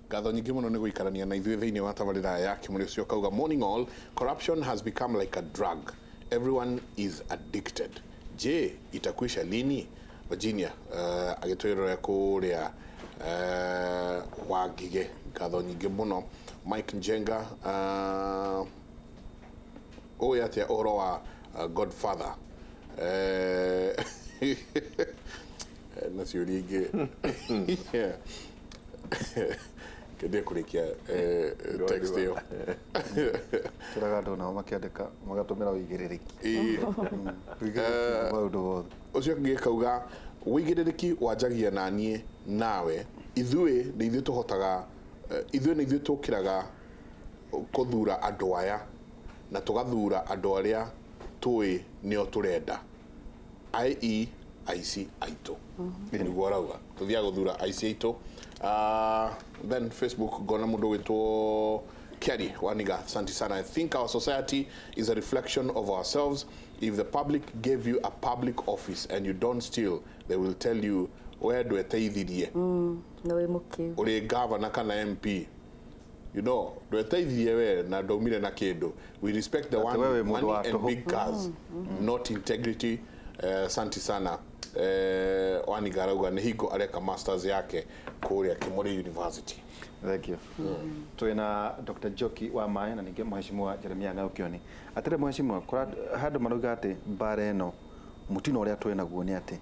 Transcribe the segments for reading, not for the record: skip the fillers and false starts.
Ngatho nyingĩ mũno nĩ gũikarania na ithuĩ thĩinĩ wa tabarĩra ya Kĩmũrĩ. Ũcio kauga, "Morning all, corruption has become like a drug, everyone is addicted. Je, itakwisha lini?" Virginia agĩtwĩrora kũrĩa Wangige, ngatho nyingĩ mũno. Mike Njenga, ũĩ atĩa ũhoro wa Godfather? Na ciũria ingĩ. Yeah. Kendie kũrĩkia text ĩyo. Tũraga andũ nao makĩandĩka magatũmĩra ũigĩrĩrĩki. Ĩĩ. Ũigĩrĩrĩki maũndũ mothe. Ũcio ũngĩ kauga, wĩigĩrĩrĩki wanjagia na niĩ nawe, ithuĩ nĩ ithuĩ tũhotaga, ithuĩ nĩ ithuĩ tũkĩraga kũthura andũ aya na tũgathura andũ arĩa tũĩ nĩo tũrenda, i.e. aici aitũ. Nĩguo arauga tũthiaga gũthura aici aitũ. Then Facebook ngona mũndũ wĩtwo Kerry Waniga, "Asante sana. I think our society is a reflection of ourselves. If the public gave you a public office and you don't steal, they will tell you we ndweteithirie." Na wĩ mũkĩu. Ũrĩ governor kana MP, ndweteithirie we na ndaumire na kĩndũ. We respect the one we wĩ with mũndũ money wa and tũhũ. big cars, not integrity." Asante sana. Waniga arauga nĩ hingo areka masters yake kũrĩa Kĩmũrĩ University. Thank you. Twina Dr. Njoki wa Maĩ na ningĩ Mheshimiwa Jeremia Ng'aũkĩoni. Atĩrĩ Mheshimiwa, kũra handũ marauga atĩ mbara ĩno mũtino ũrĩa twĩ naguo nĩ atĩ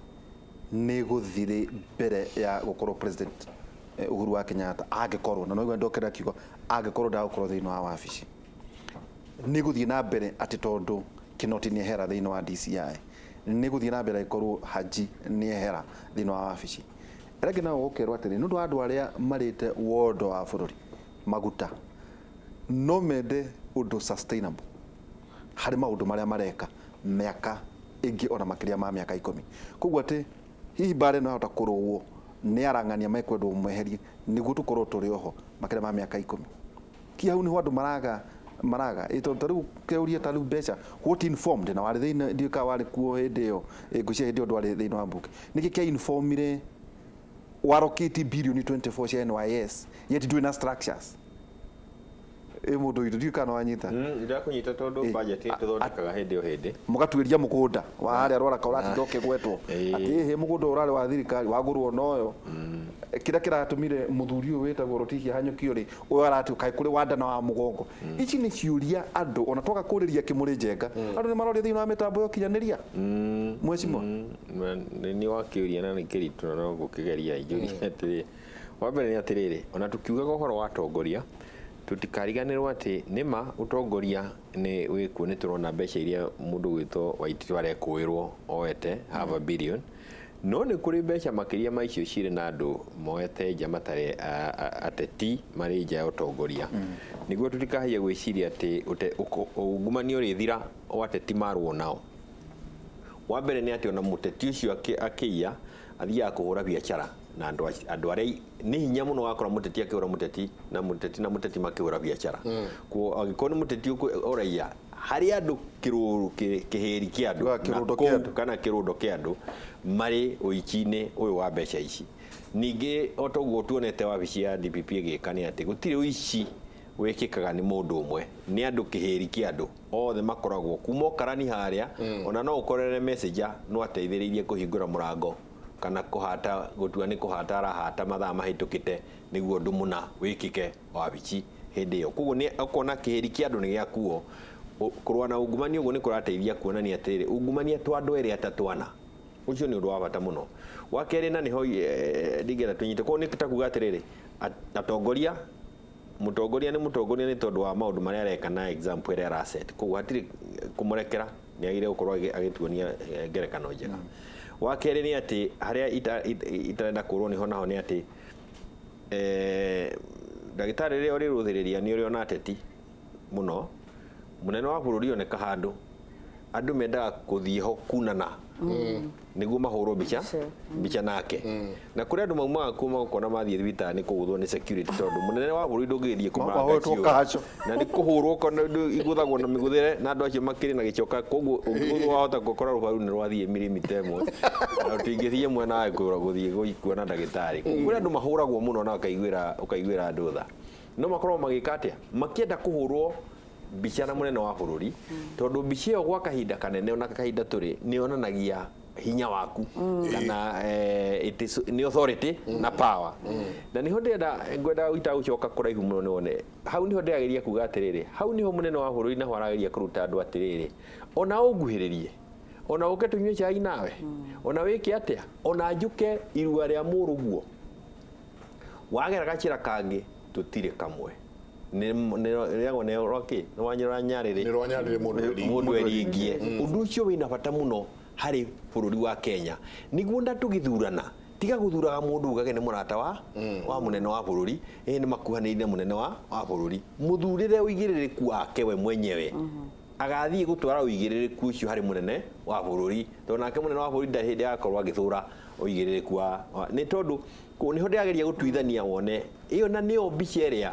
nĩ gũthirĩ mbere ya gũkorwo President Uhuru wa Kenyatta angĩkorwo na noigua ndokera kiugo angĩkorwo ndagũkorwo thĩinĩ wa wabici, nĩ gũthiĩ na mbere atĩ tondũ Kinoti nĩ ehera thĩinĩ wa DCI, nĩ gũthiĩ na mbere angĩkorwo Haji nĩ ehera thĩinĩ wa wabici. Ĩrĩa ĩngĩ nayo gũkerwo atĩrĩ, nĩ ũndũ wa andũ arĩa marĩte wondo wa bũrũri maguta, no mende ũndũ sustainable harĩ maũndũ marĩa mareka mĩaka ĩngĩ ona makĩria ma mĩaka 10. Koguo atĩ hihi mbara ĩno yahota kũrũo nĩ arang'ania mekwendwo mweherie nĩguo tũkorwo tũrĩ oho makĩria ma mĩaka 10. Ki hau niho andũ maraga ĩ tondũ ta rĩu kĩũria ta rĩu mbeca, what informed na warĩ thĩinĩ, ndiũĩ kana warĩ kuo hĩndĩ ĩyo, ngwĩciria hĩndĩ ĩyo ndwarĩ thĩinĩ wa mbunge, nĩkĩ kĩa informire warokĩti bilioni 24 cia NYS yet ndwĩ na structures? Ĩ mũndũ witũ, ndiũĩ kana wanyita. Ndakũnyita tondũ budget tũthondekaga hĩndĩ o hĩndĩ. Mũgatuĩria mũgũnda wa harĩa Rwaraka ũratinda ũkĩgwetwo atĩ ĩhĩ mũgũnda ũyũ ũrarĩ wa thirikari wagũrwo noyo, kĩrĩa kĩratũmire mũthuri ũyũ wĩtagwo Rotihia hanyũkio rĩ, ũyũ arati kaĩ kũrĩ wanda na wa mũgongo. Ici nĩ ciũria andũ ona twaga kũrĩria Kĩmũrĩ Njenga, andũ nĩ maroria thĩinĩ wa mĩtambo ya ũkinyanĩria, Mheshimiwa. Nĩ wakĩũria na nĩ kĩritũ na no ngũkĩgeria njũrie atĩrĩ. Wa mbere nĩ atĩrĩrĩ, ona tũkiugaga ũhoro wa atongoria, tũtikariganĩrwo atĩ nĩma ũtongoria nĩ wĩkuo. Nĩ tũrona mbeca iria mũndũ gwĩtwo Waititu arekũĩrwo oete half a billion, no nĩ kũrĩ mbeca makĩria ma icio cirĩ na andũ moete nja matarĩ ateti marĩ nja ya ũtongoria, nĩguo tũtikahaie gwĩciria atĩ ungumania ũrĩthira o ateti marũo nao. Wa mbere nĩ atĩ ona mũteti ũcio akĩiya athiaga kũhũra biacara na andũ andũ arĩa nĩ hinya mũno wakora mũteti akĩhũra mũteti na mũteti na mũteti makĩhũra biacara. Kuo angĩkorwo nĩ mũteti ũraiya harĩ andũ kĩrũrũ kĩhĩri kĩa andũ Wa na kĩrũndo kũu kĩa andũ. Kana kĩrũndo kĩa andũ marĩ ũici-inĩ ũyũ wa mbeca ici. Ningĩ o toguo tuonete wabici ya DPP ĩgĩka nĩ atĩ gũtirĩ ũici wĩkĩkaga nĩ mũndũ ũmwe, nĩ andũ kĩhĩri kĩa andũ othe makoragwo kuma ũkarani harĩa. Ona no ũkorere messenger no ateithĩrĩirie kũhingũra mũrango kana kũhata gũtua nĩ kũhata arahata mathaa mahĩtũkĩte nĩguo ũndũ mũna wĩkĩke wabici hĩndĩ ĩyo. Koguo nĩ ũkona kĩhĩri kĩa andũ nĩ gĩakuo. Kũrũa na ungumania ũguo nĩ kũrateithia kuonania atĩrĩrĩ, ungumania to andũ erĩ atatũ ana. Ũcio nĩ ũndũ wa bata mũno. Wa kerĩ, na nĩho ndingĩenda tũnyite, koguo nĩ ta kuga atĩrĩrĩ, atongoria, mũtongoria nĩ mũtongoria nĩ tondũ wa maũndũ marĩa areka na example ĩrĩa araset. Koguo hatirĩ kũmũrekera, nĩ agĩrĩire gũkorwo agĩtuonia ngerekano njega. Wa kerĩ nĩ atĩ harĩa itarenda kũrwo nĩho naho nĩ atĩ ndagĩtarĩ rĩrĩa ũrĩrũthĩrĩria nĩ ũrĩona ateti mũno, mũnene wa bũrũri oneka handũ andũ mendaga kũthiĩ ho kunana. Nĩguo mahũrwo mbica mbica nake. Na kũrĩ andũ maumaga kuo magakona mathiĩ thibitarĩ nĩ kũgũthwo nĩ security, tondũ mũnene wa bũrũri ndũngĩgĩthiĩ kũmũranga. Mahũrĩtwo kacho. Na nĩ kũhũrwo kona igũthagwo na mĩgũthĩre na andũ acio makĩrĩ na gĩcoka, koguo ũngĩgũthwo wahota gũkora rũbaru nĩ rwathiĩ mirimita 1 na tũtingĩthiĩ mwena wa kũra gũthiĩ kuona ndagĩtarĩ. Kũrĩ andũ mahũragwo mũno na ũkaiguĩra andũ tha, no makorwo magĩka atĩa makĩenda kũhũrwo mbica na mũnene wa bũrũri, tondũ mbica ĩyo gwa kahinda kanene ona kahinda tũrĩ nĩ yonanagia hinya waku kana it is, nĩ authority na power. Na niho ndĩrenda ngwenda gwita gũcoka kũraihu mũno nĩ wone hau niho ndĩrageria kuga atĩrĩrĩ, hau niho mũnene wa bũrũri naho arageria kũruta andũ atĩrĩrĩ, ona ũnguhĩrĩrie, ona ũke tũnyue cai nawe, ona wĩke atĩa, ona njũke irua rĩa mũrũguo wagera gacĩra kangĩ tũtirĩ kamwe rĩagwo nĩ rwakĩ nĩ wanyũra nyarĩrĩ. Nĩ rwa nyarĩrĩ mũndũ eringie. Mũndũ eringie. Ũndũ ũcio wĩna bata mũno harĩ bũrũri wa Kenya nĩguo na tũgĩthurana tiga gũthuraga mũndũ ugage nĩ mũrata wa mũnene wa bũrũri, ĩ nĩ makuhanĩrĩire na mũnene wa bũrũri. Mũthurĩre ũigĩrĩrĩku wake we mwenyewe, agathiĩ gũtwara ũigĩrĩrĩku ũcio harĩ mũnene wa bũrũri, tondũ nake mũnene wa bũrũri ndarĩ hĩndĩ agakorwo agĩthũra ũigĩrĩrĩku wa nĩ tondũ nĩho ndĩrageria gũtuithania wone ĩyo na nĩyo mbica ĩrĩa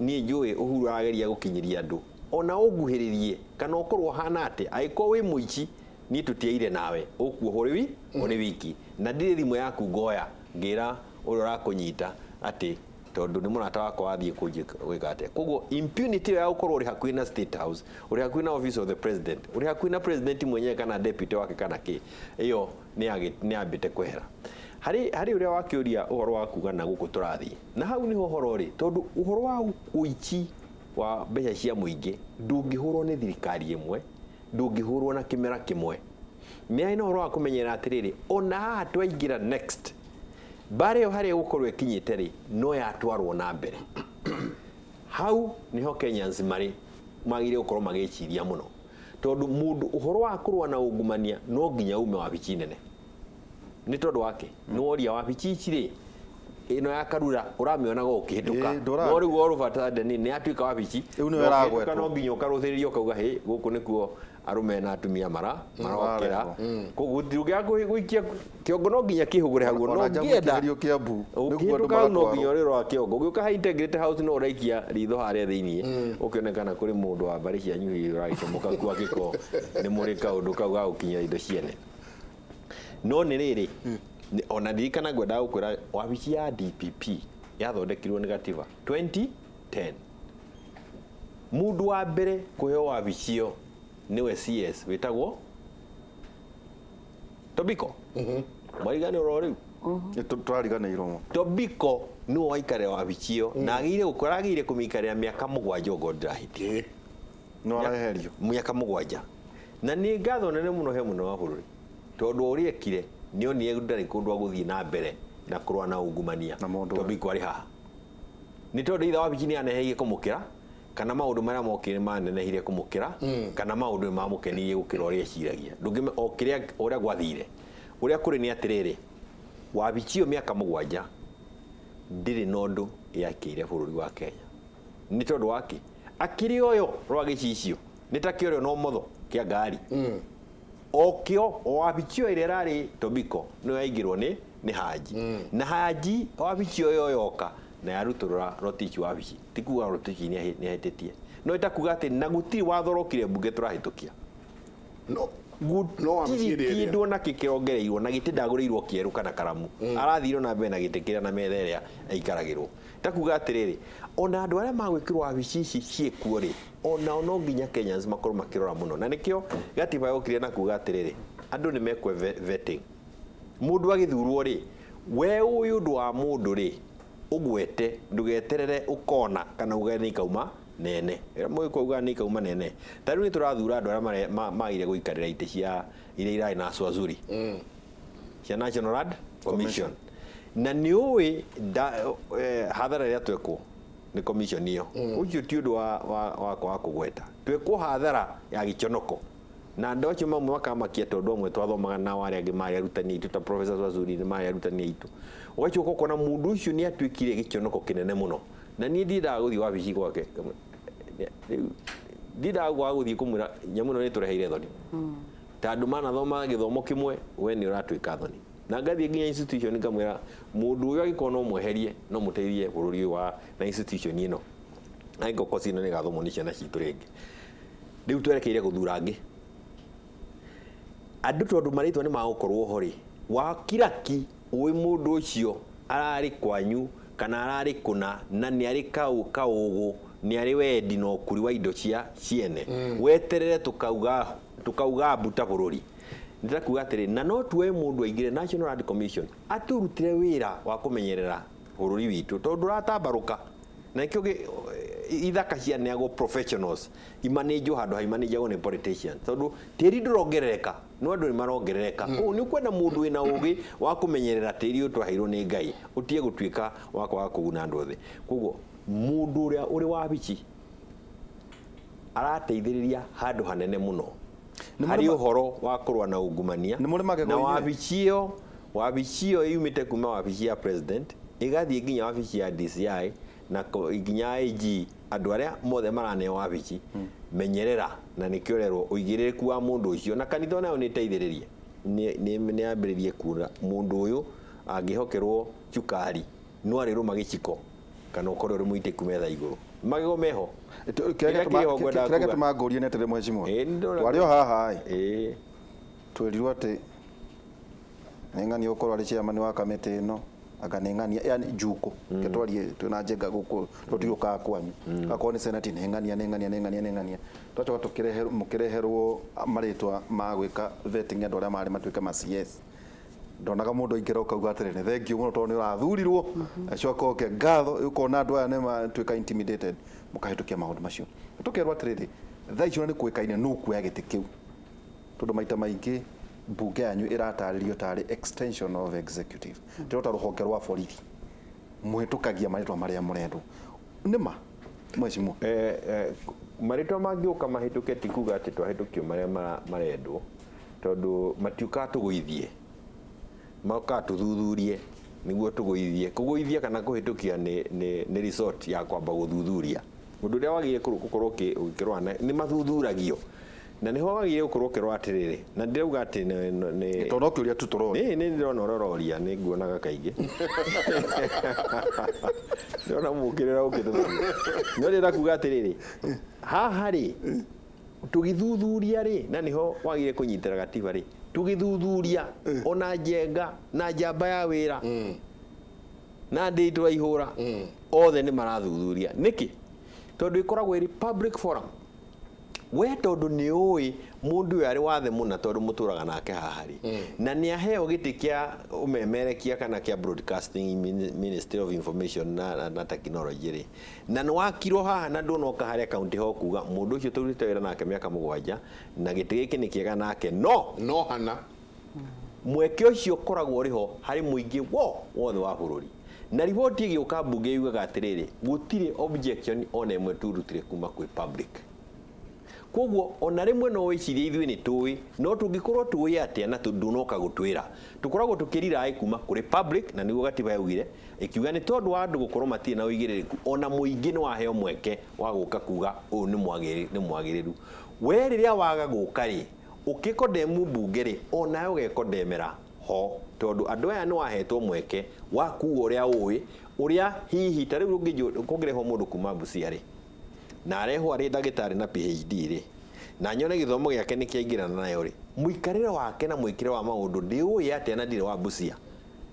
niĩ njũĩ Uhuru arageria gũkinyĩria andũ. Ona ũnguhĩrĩrie kana ũkorwo ũhana atĩa, angĩkorwo wĩ mũici niĩ tũtiaire nawe ũkuohwo ũrĩ ũrĩ wiki na ndirĩ thimũ yaku ngoya ngĩra ũrĩa ũrakũnyita atĩ tondũ nĩ mũrata wakwa wathiĩ gwĩka atĩa. Koguo impunity ĩyo ya gũkorwo ũrĩ hakuhĩ na State House, ũrĩ hakuhĩ na office of the president, ũrĩ hakuhĩ na president mwenyewe kana deputy wake kana kĩ, ĩyo nĩ yambĩte kwehera harĩ ũrĩa wakĩũria ũhoro wa kuga na gũkũ tũrathiĩ na hau nĩho ũhoro ũrĩ, tondũ ũhoro wa ũici wa mbeca cia mũingĩ ndũngĩhũrwo nĩ thirikari ĩmwe, ndũngĩhũrwo na kĩmera kĩmwe. Nĩ harĩ na ũhoro wa kũmenyera atĩrĩrĩ, ona haha twaingĩra next mbara ĩyo harĩa ĩgũkorwo ĩkinyĩte rĩ, no yatwarwo na mbere. Hau niho Kenyans marĩ magĩrĩire gũkorwo magĩciria mũno, tondũ mũndũ ũhoro wa kũrũa na ungumania no nginya ume wabici nene. Nĩ tondũ wake nĩ woria wabici ici rĩ, ĩno ya Karura ũramĩonaga ũkĩhĩtũka, Ĩĩ, ndũra- no rĩu orũbata nĩ yatuĩka wabici. Rĩu nĩyo Na ũkĩhĩtũka ĩragwetwo. No nginya ũkarũthĩrĩria ũkauga hĩ gũkũ nĩkuo arũme na atumia marokĩra. Mararehwo. Koguo ndũngĩaga gũikia kĩongo, no nginya kĩhũgũre hau no Ona nja ũngĩenda gũikĩrĩrio Kiambu nĩguo andũ ũkĩhĩtũka hau no magatwarwo. nginya ũrĩrora kĩongo. Ũgĩũka ha Integrated House no ũraikia ritho harĩa thĩiniĩ ũkĩonekana kũrĩ mũndũ wa mbarĩ cianyu hihi ũragĩcomoka kuo angĩkorwo nĩ mũrĩ kaũndũ kau ga gũkinyĩra indo ciene. No nĩ rĩrĩ, ona ndirikana ngwendaga gũkwĩra wabici ya DPP yathondekirwo nĩ gatiba 2010. Mũndũ wa mbere kũheo wabici ĩyo nĩwe CS wĩtagwo Tobiko. Mwariganĩrwo rĩu? Nĩ tũrariganĩirwo. Tobiko nĩwe waikarĩra wabici ĩyo na agĩrĩire gũkorwo agĩrĩire kũmĩikarĩra mĩaka 7 okorwo ndirahĩtia. Nĩ wareherio. Mĩaka 7. Na nĩ ngatho nene mũno he mũnene wa bũrũri, tondũ ũrĩa ekire nĩ onire ndarĩ kũndũ agũthiĩ na mbere na kũrũa na ungumania. Na mũndũ Tobiko arĩ haha nĩ tondũ itha wabici nĩ aneneheire kũmũkĩra, kana maũndũ marĩa mokire manenehire kũmũkĩra, kana maũndũ mamũkenirie gũkĩra ũrĩa eciragia. Ndũngĩme o kĩrĩa ũrĩa gwathire ũrĩa kũrĩ nĩ atĩrĩrĩ, wabici ĩyo mĩaka 7 ndĩrĩ na ũndũ yakĩire bũrũri wa Kenya. Nĩ tondũ wake akĩrĩ ũyũ rwa gĩcicio nĩ ta kĩorĩo na ũmotho kĩa ngari o kĩo o wabici ĩyo ĩrĩa ĩrarĩ Tobiko nĩyo yaingĩrwo nĩ Haji na Haji wabici ĩyo yoka na yarutũrũra Rotich wabici. Ti kuga Rotich nĩ ahĩtĩtie, no ĩtakuga atĩ na gũtirĩ watho ũrokire mbunge tũrahĩtũkia. No no wabici Gũtirĩ ĩrĩa ĩrĩa kĩndũ ona kĩ kĩrongereirwo na gĩtĩ ndagũrĩirwo kĩerũ kana karamu, arathirwo na mbere na gĩtĩ kĩrĩa na metha ĩrĩa aikaragĩrwo. Takuga atĩrĩrĩ, ona andũ arĩa magwĩkĩrwo wabici ici ciĩkuo rĩ, onao no nginya Kenyans makorwo makĩrora mũno. Na nĩkĩo gatiba yokire na kuga atĩrĩrĩ, andũ nĩ mekwe vetting. Mũndũ agĩthurwo rĩ, we ũĩ ũndũ wa mũndũ rĩ, ũgwete ndũgeterere ũkona kana uge nĩ ikauma nene. Ĩrĩa mũgĩkũyũ augaga nĩ ikauma nene. Ta rĩu nĩ tũrathura andũ arĩa magire gũikarĩra itĩ cia iria irarĩ na Swazuri cia National Land Commission. Na nĩ ũĩ hathara ĩrĩa twekwo nĩ commission ĩyo. Ũcio ti ũndũ wakwa wa kũgweta. Twekwo hathara ya gĩconoko. Na andũ acio mamwe makamakia tondũ amwe twathomaga nao arĩa angĩ marĩ arutani aitũ ta Professor Swazuri nĩ marĩ arutani aitũ. Ũgacoka ũkona mũndũ ũcio nĩ atuĩkire gĩconoko kĩnene mũno. Na niĩ ndiendaga gũthiĩ wabici gwake. Rĩu ndiendaga kwaga gũthiĩ kũmwĩra nyamũ ĩno nĩ tũreheire thoni. Ta andũ manathoma gĩthomo kĩmwe, we nĩ ũratwĩka thoni. Na ngathiĩ nginya institution ngamwĩra mũndũ ũyũ angĩkorwo no mweherie, no mũteithie bũrũri ũyũ wa na institution ĩno. Angĩkorwo kosi ĩno nĩ ĩgathomwo nĩ ciana citũ rĩngĩ. Rĩu twerekeire gũthura angĩ. Andũ tondũ marĩtwa nĩ magũkorwo ho rĩ, wakiraki ũĩ mũndũ ũcio ararĩ kwanyu kana ararĩ kũna na nĩ arĩ kaũgũ, nĩ arĩ wendi na ũkuri wa indo cia ciene. Weterere tukauga mbu ta bũrũri. Nĩ kuga atĩrĩ, na no tuoe mũndũ aingĩre National Land Commission atũrutĩre wĩra wa kũmenyerera bũrũri witũ tondũ ndũratambarũka. Na nĩkĩo ithaka cianeagwo professionals imanĩnjwo handũ ha imanĩnjagwo nĩ politicians, tondũ tĩri ndũrongerereka no andũ nĩ marongerereka. Koguo nĩ ũkwenda mũndũ wĩna ũgĩ wa kũmenyerera tĩri ũyũ twaheirwo nĩ Ngai ũtige gũtuĩka wa kwaga kũguna andũ othe. Koguo mũndũ ũrĩa ũrĩ wabici arateithĩrĩria handũ hanene mũno Nĩ harĩ mũrĩ ũhoro wa kũrũa na ungumania. Nĩ mũrĩ magego Na inyuĩ? Wabici ĩyo yumĩte kuma wabici ya president ĩgathiĩ nginya wabici ya DCI na nginya IG, andũ arĩa mothe maraneo wabici menyerera, na nĩkĩo ũrerwo ũigĩrĩrĩku wa mũndũ ũcio, na kanitha onayo nĩ ĩteithĩrĩrie nĩ yambĩrĩrie kuura mũndũ ũyũ angĩhokerwo cukari no arĩrũma gĩciko kana ũkorwo ũrĩ mũitĩku metha igũrũ, magego meho. Kĩrĩa Kĩrĩa kĩrĩ ho ngwendaga kĩrĩa kuga. gĩtũma ngũrie nĩ atĩrĩ, mheshimiwa, Ĩĩ, nĩ ndĩrona. twarĩ o haha ĩ, twĩrirwo atĩ nĩ ng'ania ũkorwo arĩ chairman wa kamĩtĩ ĩno, anga nĩ ng'ania, yani njuko ke twarie twĩna njenga gũkũ tũtiũkaga kwanyu, akorwo nĩ senate nĩ ng'ania, nĩ ng'ania, nĩ ng'ania, nĩ ng'ania. Twacoka tũkĩreherwo, mũkĩreherwo marĩtwa ma gwĩka vetting andũ arĩa marĩ matuĩke ma CS. Ndonaga mũndũ aingĩra ũkauga atĩrĩ, nĩ thengiũ mũno tondũ nĩ ũrathurirwo, acoka oke ngatho, ũkona andũ aya nĩ matuĩka intimidated, mũkahĩtũkia maũndũ macio. Tũkerwo atĩrĩrĩ, thaa icio nĩ kũĩkaine nũ kuoya gĩtĩ kĩu, tondũ maita maingĩ mbunge yanyu ĩratarĩrio tarĩ extension of executive, ndĩrota rũhonge rwa borithi, mũhĩtũkagia marĩtwa marĩa mũrendwo. Nĩ ma, mheshimiwa? Marĩtwa mangĩũka mahĩtũke ti kuga atĩ twahĩtũkio marĩa marendwo, tondũ matiũkaga tũgũithie, mokaga tũthuthurie nĩguo tũgũithie. Kũgũithia kana kũhĩtũkia nĩ resort ya kwamba gũthuthuria ũndũ ũrĩa wagĩrĩire gũkorwo ũkĩrora nĩ mathuthuragio, na nĩho wagĩrĩire gũkorwo ũkĩrora atĩrĩrĩ, na ndĩrauga atĩ nĩ Tondũ no kĩũria tu tũroria. Nĩ ndĩrona ũroria, nĩ nguonaga kaingĩ ndĩrona mũkĩrĩra ũkĩte, no ndĩrenda kuga atĩrĩrĩ, haha rĩ, tũgĩthuthuria rĩ, na nĩho wagĩrĩire kũnyitĩra gatiba rĩ, tũgĩthuthuria ona njenga na njamba ya wĩra na ndĩtũ ihũra othe nĩ marathuthuria. Nĩkĩ? Tondũ ĩkoragwo ĩrĩ public forum. We tondũ nĩ ũĩ mũndũ ũyũ arĩ wathe mũna, tondũ mũtũraga nake haha rĩ, na nĩ aheo gĩtĩ kĩa ũmemerekia kana kĩa broadcasting, Ministry of Information na Technology rĩ, na nĩ wakirwo haha na ndũnoka harĩa kaunti ho kuga mũndũ ũcio tũrutĩte wĩra nake mĩaka 7 na gĩtĩ gĩkĩ nĩ kĩega nake no no hana mweke ũcio ũkoragwo ũrĩ ho harĩ mũingĩ wothe wa bũrũri. Na riboti ĩgĩũka mbunge yugaga atĩrĩrĩ, gũtirĩ objection ona ĩmwe turutire kuma kwĩ public. Koguo ona rĩmwe no wĩcirie ithuĩ nĩ tũĩ, no tũngĩkorwo tũĩ atĩa na ndũnoka gũtwĩra? Tũkoragwo tũkĩriraĩ kuma kũrĩ public, na nĩguo gatiba yaugire, ĩkiuga nĩ tondũ wa andũ gũkorwo matirĩ na ũigĩrĩrĩku, ona mũingĩ nĩ waheo mweke wa gũka kuga ũyũ nĩ mwagĩrĩru. We rĩrĩa waga gũka rĩ, ũkĩkondemu mbunge rĩ, onawe ũgekondemera ho, tondũ andũ aya nĩ wahetwo mweke wa kuga ũrĩa ũĩ, ũrĩa hihi ta rĩu kũngĩrehwo mũndũ kuma Busia rĩ, na arehwo arĩ ndagĩtarĩ na PhD rĩ, na nyone gĩthomo gĩake nĩ kĩaingĩrana nayo rĩ, mũikarĩre wake na mwĩkĩre wa maũndũ ndĩũĩ atĩa na ndirĩ wa Busia,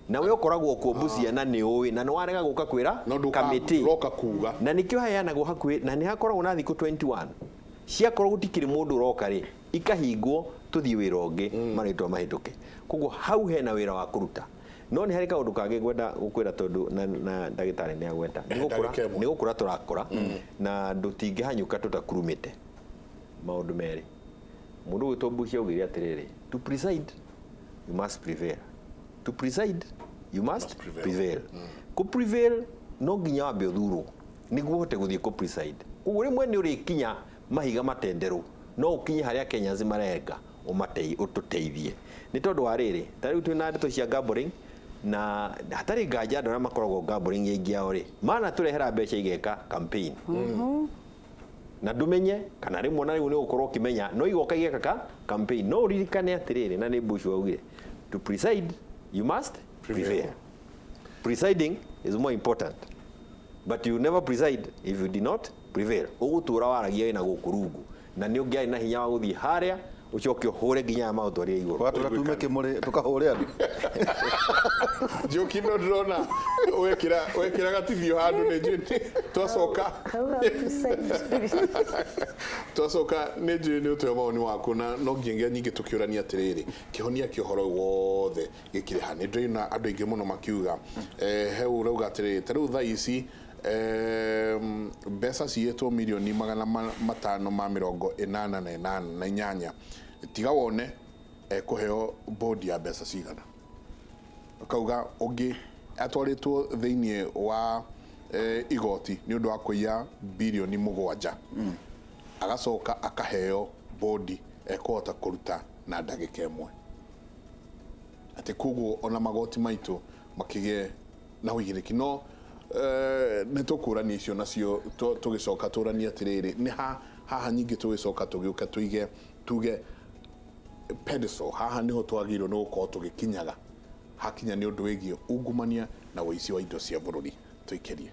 na we ũkoragwo kuo Busia na nĩ ũĩ na nĩ warega gũka kwĩra no kamĩtĩ ndũroka kuga. Na nĩkĩo heanagwo hakuhĩ na nĩ hakoragwo na thikũ 21 ciakorwo gũtikĩrĩ mũndũ ũroka rĩ, ikahingwo tũthiĩ wĩra ũngĩ, marĩtwa mahĩtũke. Koguo hau hena wĩra wa kũruta. No nĩ harĩ kaũndũ kangĩ ngwenda gũkwĩra, tondũ na ndagĩtarĩ nĩ agweta nĩ gũkũra. Ndagĩka ĩmwe. Nĩ gũkũra tũrakũra na ndũtingĩhanyũka tũtakurumĩte maũndũ merĩ. Mũndũ ũgwĩtwo Bush augire atĩrĩrĩ, "To preside you must prevail, to preside you must Must prevail." Prevail. Kũ prevail no nginya wambe ũthurwo nĩguo ũhote gũthiĩ kũ preside. Koguo rĩmwe nĩ ũrĩkinya mahiga matenderũ, no ũkinye harĩa Kenyans marenga ũtũteithie, nĩ tondũ wa rĩrĩ, ta rĩu twĩna ndeto cia gambling, na hatarĩ nganja andũ arĩa makoragwo gambling aingĩ ao rĩ, mana tũrehera mbeca igeka campaign. Na ndũmenye kana rĩmwe na rĩu nĩ ũgũkorwo ũkĩmenya no igoka igeka ka campaign. No ũririkane atĩrĩrĩ, na nĩ Bush waugire, "To preside you must prevail." Presiding is more important, but you never preside if you did not prevail. Ũgũtũra waragia wĩna gũkũ rungu na nĩ ũngĩarĩ na hinya wa gũthiĩ harĩa ũcoke ũhũre nginya aya maũtwarire igũrũ. Watũra tume kĩmũrĩ tũkahũre andũ. Njoki, no ndĩrona wekĩra gatithio handũ, nĩ njũĩ twacoka Hau ha preside. Twacoka nĩ njũĩ nĩ ũtũhe mawoni waku, na no nginyagia nyingĩ tũkĩũrania atĩrĩrĩ, kĩhonia kĩa ũhoro ũyũ wothe gĩkĩrĩ ha? Nĩ ndĩrona andũ aingĩ mũno makiuga he ũrauga atĩrĩrĩ, ta rĩu thaa ici mbeca ciyĩtwo mirioni 588, tiga wone ekũheo bodi ya mbeca cigana. Akauga ũngĩ atwarĩtwo thĩinĩ wa igoti nĩ ũndũ wa kũiya birioni 7, agacoka akaheo bodi ekũhota kũruta na ndagĩka 1, atĩ koguo ona magoti maitũ makĩgĩe na ũigĩrĩki. No nĩ tũkũrania icio nacio, tũgĩcoka tũranie atĩrĩrĩ, nĩ ha haha nyingĩ tũgĩcoka tũgĩũke tũige tuge pedestal haha nĩho twagĩrĩirwo nĩ gũkorwo tũgĩkinyaga hakinya nĩ ũndũ wĩgiĩ ungumania na ũici wa indo cia bũrũri. Tũikĩrie.